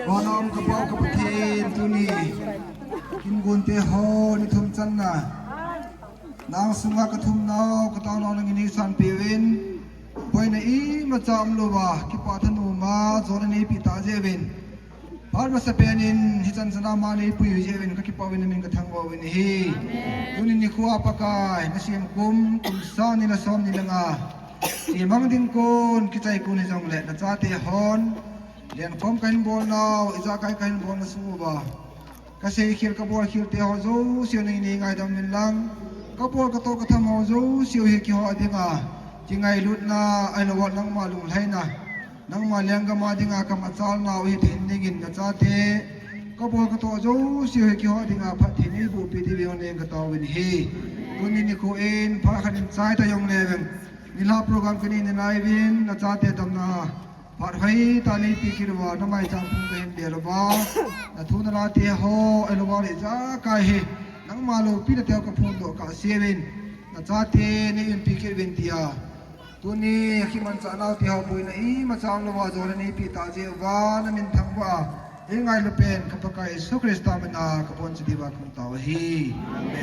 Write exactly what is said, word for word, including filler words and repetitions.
Honam kapa kapa khen tuni. Kin gun te ho ni thum channa. Nang sunga ka thum nau, ka tau nau nangin neisanpeh uvin. Boina imacha umlouva, kipah thanom a, jona neipeh tah jeh uvin. Phat masapen in, hichan chana ama neipui jeh uvin, ka kipah uvin, namin ka thangvah uvin ahi. Tuni nikho a Pakai, nasem kum, kum sang ni le som ni le nga. Chemang ding kon, kichai kon hijongle, nachate hon. Lenkhom kahin bol nau, ijakai kahin bol na sung uva. Ka seikhel ka bolkhel te ho jouse u nangin nei ngaidam uvin lang. Ka bol ka toh ka tham ho jouse u hi keiho dinga kingailutna, ahilouleh nangma lunglhaina, nangma lenggam a dinga ka machalna u hi thei dingin nachate. Ka bol ka toh jouse u hi keiho dinga phatthei neiboh peh diuvin nangin ka tao uvin ahi. Tuni nikho in phat khat in chai ta jongle veng. Nilhah program kanei nalai uvin nachate damna. Phat hoitah neipeh kit uva, namaicham phung kahin bel uva. Nathu nala te ho, ahilouleh ijakai hi. Nangma loupina teu kaphondoh kahse uvin. Nachate neivinpeh kit uvin tia. Tuni kimanchah nau te ho boina imacha umlouva, jona neipeh tah jeh uva, namin thangvah a. Eingailu pen, ka Pakai Jesu Christa mina, ka bon cheh diuva kahin tao ahi.